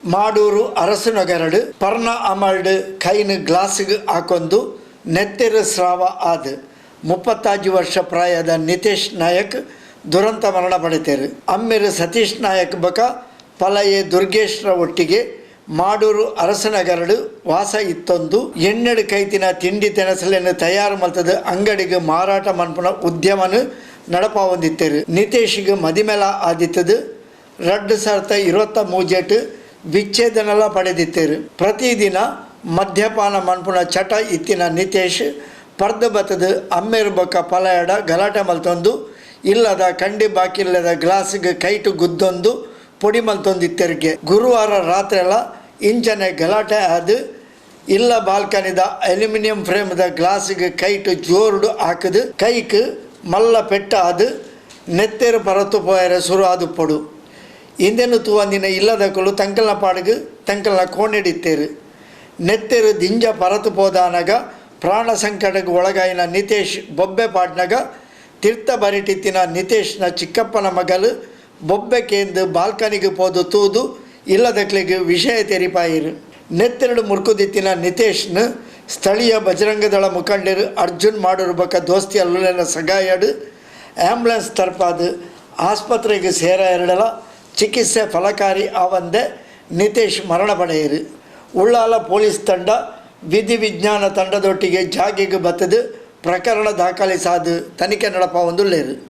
ಮಾಡೂರು ಅರಸುನಗರಡ್ ಪರ್ನ ಅಮಲ್ಡ್ ಕೈನ್ ಗ್ಲಾಸ್ಗ್ ಆಕೊಂದು ನೆತ್ತೆರ್ ಸ್ರಾವ ಆದ್ 36 ವರ್ಷ ಪ್ರಾಯದ ನಿತೇಶ್ ನಾಯಕ್ ದುರಂತ ಮರಣ ಪಡೆತೆರ್. ಅಮ್ಮೆರ್ ಸತೀಶ್ ನಾಯಕ್ ಬೊಕ ಪಲಯೆ ದುರ್ಗೇಶ್ ರ ಒಟ್ಟಿಗೆ ಮಾಡೂರು ಅರಸುನಗರಡ್ ವಾಸ ಇತ್ತೊಂದು ಎಣ್ಣೆಡ್ ಕೈತಿನ ತಿಂಡಿ ತೆನಸುಲೆನ್ ತಯಾರ್ ಮಲ್ತುದ್ ಅಂಗಡಿಗ್ ಮಾರಾಟ ಮನ್ಪುನ ಉದ್ಯಮನ್ ನಡಪಾವೊಂದಿತ್ತೆರ್. ನಿತೇಶ್ ಗ್ ಮದಿಮೆಲಾ ಆದಿತ್ತುದ್, 2023 ಟ್ ವಿಚ್ಛೇದನಲಾ ಪಡೆದಿತ್ತೆರ್. ಪ್ರತಿದಿನ ಮದ್ಯಪಾನ ಮನ್ಪುನ ಚಟ ಇತ್ತಿನ ನಿತೇಶ್ ಪರ್ದ್ ಬತ್ತುದ್ ಅಮ್ಮೆರ್ ಬೊಕ್ಕ ಪಲಯಡ ಗಲಾಟೆ ಮಲ್ತೊಂದು ಇಲ್ಲದ ಕಂಡಿ ಬಾಕಿಲ್ ಲೆದ ಗ್ಲಾಸ್ ಗ್ ಕೈಟ್ ಗುದ್ದೊಂದು ಪೊಡಿ ಮಲ್ತೊಂದಿತ್ತೆರ್ಗೆ. ಗುರುವಾರ ರಾತ್ರೆಲ ಇಂಚನೆ ಗಲಾಟೆ ಆದ್ ಇಲ್ಲ ಬಾಲ್ಕನಿದ ಅಲ್ಯೂಮಿನಿಯಂ ಫ್ರೇಮ್ ದ ಗ್ಲಾಸ್ ಗ್ ಕೈಟ್ ಜೋರುಡು ಆಕುದ್ ಕೈಕ್ ಮಲ್ಲ ಪೆಟ್ಟ್ ಆದ್ ನೆತ್ತೆರ್ ಪರತ್ ಪೋಯೆರೆ ಸುರು ಆದುಪ್ಪೊಡು. ಇಂದೆನ್ ತೂವಂದಿನ ಇಲ್ಲದಕುಲು ತಂಕಲ್ನ ಪಾಡಿಗ್ ತಂಕಲ್ನ ಕೋಣೆಡ್ ಇತ್ತೆರ್. ನೆತ್ತೆರ್ ದಿಂಜ ಪರತ್ ಪೋದಾನಗ ಪ್ರಾಣ ಸಂಕಟಗ್ ಒಳಗಾಯಿನ ನಿತೇಶ್ ಬೊಬ್ಬೆ ಪಾಡ್ನಗ ತಿರ್ತ ಬರಿಟಿತ್ತಿನ ನಿತೇಶ್ನ ಚಿಕ್ಕಪ್ಪನ ಮಗಲ್ ಬೊಬ್ಬೆ ಕೇನ್ದ್ ಬಾಲ್ಕನಿಗ್ ಪೋದು ತೂದು ಇಲ್ಲದಕ್ಲೆಗ್ ವಿಷಯ ತೆರಿಪಾಯೆರ್. ನೆತ್ತೆರ್ಡ್ ಮುರ್ಕುದಿತ್ತಿನ ನಿತೇಶ್ನ್ ಸ್ಥಳೀಯ ಬಜರಂಗದಳ ಮುಖಂಡೆರ್ ಅರ್ಜುನ್ ಮಾಡೂರು ಬೊಕ್ಕ ದೋಸ್ತಿಯಲ್ಲುಲೆನ ಸಗಾಯಡ್ ಆಂಬ್ಯುಲೆನ್ಸ್ ತರ್ಪಾದ್ ಆಸ್ಪತ್ರೆಗ್ ಸೇರಾಯೆರ್ಡಲ ಚಿಕಿತ್ಸೆ ಫಲಕಾರಿ ಆವಂದೆ ನಿತೇಶ್ ಮರಣ ಪಡೆಯೆರ್. ಉಳ್ಳಾಲ ಪೊಲೀಸ್ ತಂಡ ವಿಧಿ ವಿಜ್ಞಾನ ತಂಡದೊಟ್ಟಿಗೆ ಜಾಗೆಗ್ ಬತ್ತ್ದ್ ಪ್ರಕರಣ ದಾಖಲಿಸಾದ್ ತನಿಖೆ ನಡಪಾವೊಂದುಲ್ಲೆರ್.